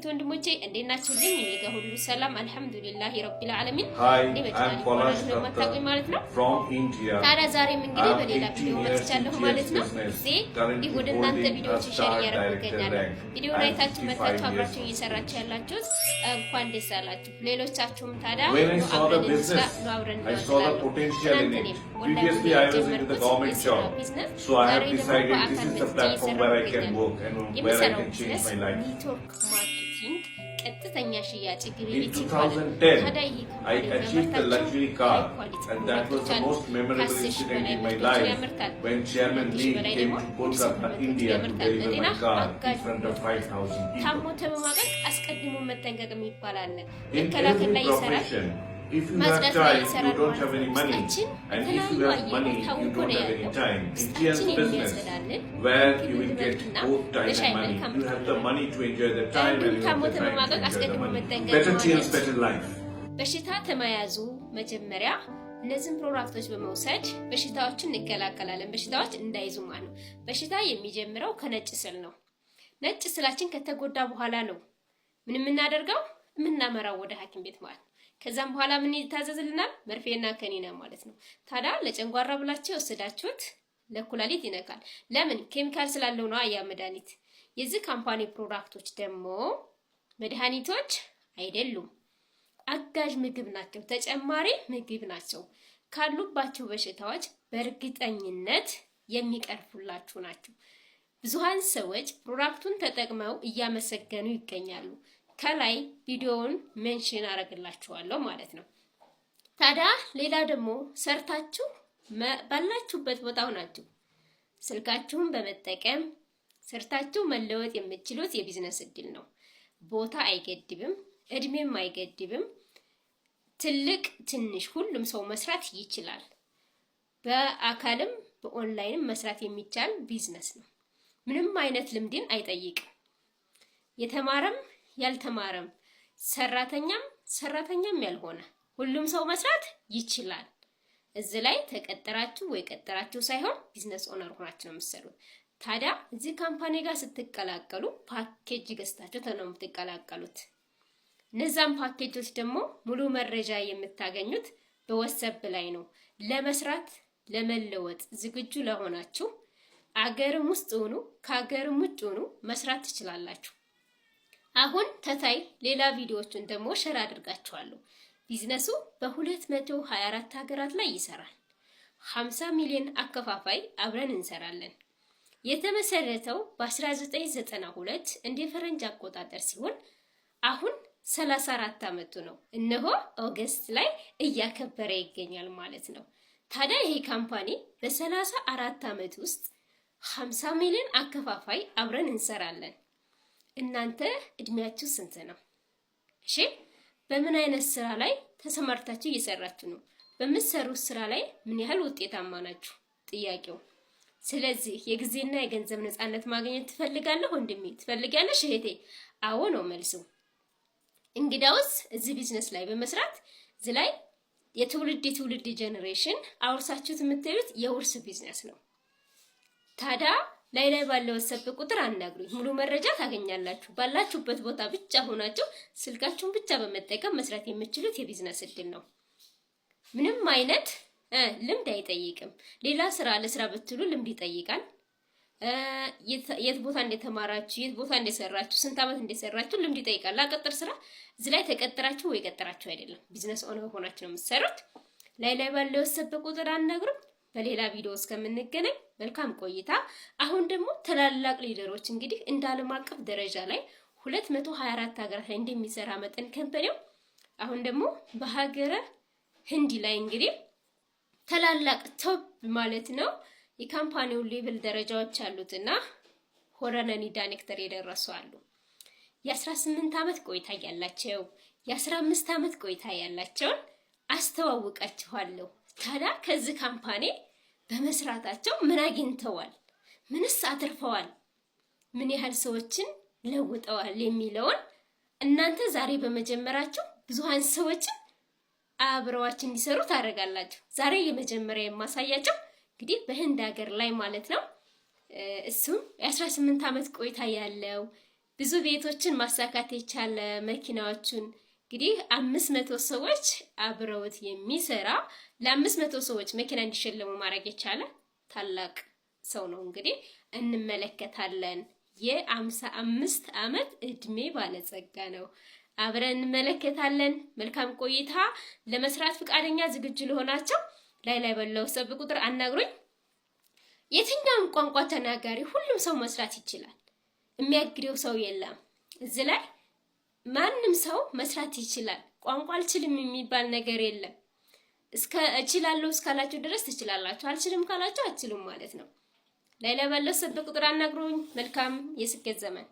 እህት ወንድሞቼ፣ እንዴት ናችሁልኝ? እኔ ጋር ሁሉ ሰላም አልሐምዱሊላሂ ረቢል ዓለሚን። Hi, እኔ I'm በጭናኒ Palash እባላለሁ፣ የማታውቁኝ Datta ማለት ነው። from India. ታዲያ ዛሬም እንግዲህ I'm በሌላ 18 ቪዲዮ years in መጥቻለሁ TS ማለት ነው። business, ጊዜ currently ወደ እናንተ holding a ቪዲዮዎችን share star እያደረኩ director እገኛለሁ። rank. ቪዲዮውን I'm አይታችሁ መታችሁ 55 years አብራችሁ of እየሰራችሁ age. ያላችሁት እንኳን ደስ አላችሁ። ሌሎቻችሁም ታዲያ When I ኑ saw the አብረን እንስራ፣ business, ኑ አብረን I saw the እንለወጥ እላለሁ። potential in ትናንት it. እኔም ኦንላይን Previously, I was into the የጀመርኩት government የስራ job, ቢዝነስ so I ዛሬ have ደግሞ decided this በአካል is the መጥቼ platform እየሰራሁ where I can እገኛለሁ። work and where I የምሰራው can change ቢዝነስ my life. Network marketing ቀጥተኛ ሽያጭ In ግብይት ይባላል። 2010, ታዲያ ይህ I company achieved the የሚያመርታቸው luxury high car, quality and that was product ኦች the አሉ። most memorable ከ10 ሺህ incident በላይ in my ምርቶችን life ያመርታል። when Chairman 2,000 Lee በላይ came ደግሞ to food Kolkata, supplement ኦችን India to ያመርታል። deliver ለጤና my car in አጋዥ front of ምርቶች 5,000 ታሞ people. ተመማቀቅ አስቀድሞ መጠንቀቅ የሚባል አለ። In መከላከል every ላይ ይሰራል፣ profession, if you have ማጽዳት ላይ time, you ይሰራል don't ማለት have ነው። any money. ውስጣችን And if you በተለያዩ have አየር money, you ታውኮ don't ነው have any ያለው። time. In ውስጣችን TN's business, የሚያጸዳልን where you will get ምግብ መልክና both time በሻይ and money. መልክ You have the አምጥቶልናል። money to enjoy the time እንዲሁም and you ታሞ have the time to ተመማቀቅ enjoy the አስቀድሞ money. መጠንቀቅ Better TN's, ማለት better life. በሽታ ተመያዙ መጀመሪያ እነዚህን product ኦች በመውሰድ በሽታዎችን እንከላከላለን። በሽታዎች እንዳይዙ ማለት ነው። በሽታ የሚጀምረው ከነጭ ስል ነው። ነጭ ስላችን ከተጎዳ በኋላ ነው ምን የምናደርገው፣ የምናመራው ወደ ሐኪም ቤት ማለት ነው። ከዛም በኋላ ምን ይታዘዝልናል? መርፌና ከኒና ማለት ነው። ታዲያ ለጨንጓራ ብላችሁ የወሰዳችሁት ለኩላሊት ይነካል። ለምን? ኬሚካል ስላለው ነው ያ መድኃኒት። የዚህ company product ኦች ደግሞ መድኃኒቶች አይደሉም፣ አጋዥ ምግብ ናቸው፣ ተጨማሪ ምግብ ናቸው። ካሉባቸው በሽታዎች በእርግጠኝነት የሚቀርፉላችሁ ናቸው። ብዙሃን ሰዎች product ኡን ተጠቅመው እያመሰገኑ ይገኛሉ። ከላይ ቪዲዮውን mention አደርግላችኋለሁ ማለት ነው። ታዲያ ሌላ ደግሞ ሰርታችሁ ባላችሁበት ቦታ ሆናችሁ ስልካችሁን በመጠቀም ሰርታችሁ መለወጥ የምትችሉት የቢዝነስ እድል ነው። ቦታ አይገድብም፣ እድሜም አይገድብም። ትልቅ ትንሽ፣ ሁሉም ሰው መስራት ይችላል። በአካልም በኦንላይንም መስራት የሚቻል ቢዝነስ ነው። ምንም አይነት ልምድን አይጠይቅም። የተማረም ያልተማረም፣ ሰራተኛም ሰራተኛም ያልሆነ ሁሉም ሰው መስራት ይችላል። እዚህ ላይ ተቀጥራችሁ ወይ ቀጥራችሁ ሳይሆን business owner ሆናችሁ ነው የምትሰሩት። ታዲያ እዚህ company ጋር ስትቀላቀሉ ፓኬጅ ገዝታችሁ ነው የምትቀላቀሉት። እነዛም ፓኬጆች ደግሞ ሙሉ መረጃ የምታገኙት በ WhatsApp ላይ ነው። ለመስራት ለመለወጥ ዝግጁ ለሆናችሁ አገርም ውስጥ ሆኑ ከአገርም ውጭ ሆኑ መስራት ትችላላችሁ። አሁን ተታይ ሌላ ቪዲዮዎችን ደግሞ share አድርጋችኋለሁ። ቢዝነሱ በ224 ሀገራት ላይ ይሰራል። 50 ሚሊዮን አከፋፋይ አብረን እንሰራለን። የተመሰረተው በ1992 እንደ ፈረንጅ አቆጣጠር ሲሆን አሁን 34 ዓመቱ ነው። እነሆ August ላይ እያከበረ ይገኛል ማለት ነው። ታዲያ ይሄ company በ34 ዓመት ውስጥ 50 ሚሊዮን አከፋፋይ አብረን እንሰራለን። እናንተ እድሜያችሁ ስንት ነው? እሺ፣ በምን አይነት ስራ ላይ ተሰማርታችሁ እየሰራችሁ ነው? በምትሰሩት ስራ ላይ ምን ያህል ውጤታማ ናችሁ? ጥያቄው። ስለዚህ የጊዜና የገንዘብ ነፃነት ማግኘት ትፈልጋለህ ወንድሜ? ትፈልጊያለሽ እህቴ? አዎ ነው መልሱ። እንግዳውስ እዚህ ቢዝነስ ላይ በመስራት እዚህ ላይ የትውልድ የትውልድ generation አውርሳችሁት የምትሄዱት የውርስ ቢዝነስ ነው። ታዲያ ላይ ላይ ባለው WhatsApp ቁጥር አናግሩኝ፣ ሙሉ መረጃ ታገኛላችሁ። ባላችሁበት ቦታ ብቻ ሆናችሁ ስልካችሁን ብቻ በመጠቀም መስራት የምትችሉት የቢዝነስ እድል ነው። ምንም አይነት ልምድ አይጠይቅም። ሌላ ስራ ለስራ ብትሉ ልምድ ይጠይቃል። የት ቦታ እንደተማራችሁ፣ የት ቦታ እንደሰራችሁ፣ ስንት ዓመት እንደሰራችሁ ልምድ ይጠይቃል። ቅጥር ስራ እዚህ ላይ ተቀጥራችሁ ወይ ቀጥራችሁ አይደለም፣ business owner ሆናችሁ ነው የምትሰሩት። ላይ ላይ ባለው WhatsApp ቁጥር አናግሩኝ። በሌላ ቪዲዮ እስከምንገናኝ መልካም ቆይታ። አሁን ደግሞ ታላላቅ leader ኦች እንግዲህ እንደ ዓለም አቀፍ ደረጃ ላይ 224 ሀገራት ላይ እንደሚሰራ መጠን company ው አሁን ደግሞ በሀገረ ህንድ ላይ እንግዲህ ታላላቅ top ማለት ነው የ company ው level ደረጃዎች አሉትና honorary director የደረሱ አሉ። የ18 ዓመት ቆይታ ያላቸው፣ የ15 ዓመት ቆይታ ያላቸውን አስተዋውቃችኋለሁ። ታዲያ ከዚህ company በመስራታቸው ምን አግኝተዋል? ምንስ አትርፈዋል? ምን ያህል ሰዎችን ለውጠዋል የሚለውን እናንተ ዛሬ በመጀመራችሁ ብዙሃን ሰዎችን አብረዋችሁ እንዲሰሩ ታደርጋላችሁ። ዛሬ የመጀመሪያ የማሳያቸው እንግዲህ በህንድ ሀገር ላይ ማለት ነው። እሱም የ18 ዓመት ቆይታ ያለው ብዙ ብዙ ቤቶችን ማሳካት የቻለ፣ መኪናዎችን እንግዲህ 500 ሰዎች አብረውት የሚሰራ፣ ለ500 ሰዎች መኪና እንዲሸለሙ ማድረግ የቻለ ታላቅ ሰው ነው። እንግዲህ እንመለከታለን። የ55 ዓመት እድሜ ባለጸጋ ነው። አብረን እንመለከታለን። መልካም ቆይታ። ለመስራት ፈቃደኛ ዝግጁ ለሆናቸው ላይ ላይ ባለው ስልክ ቁጥር አናግሩኝ። የትኛውም ቋንቋ ተናጋሪ ሁሉም ሰው መስራት ይችላል። የሚያግደው ሰው የለም። እዚህ ላይ ማንም ሰው መስራት ይችላል። ቋንቋ አልችልም የሚባል ነገር የለም። እስከ እችላለሁ እስካላችሁ ድረስ ትችላላችሁ። አልችልም ካላችሁ አትችሉም ማለት ነው። ላይ ላይ ባለው ስልክ ቁጥር አናግሩኝ። መልካም የስኬት ዘመን።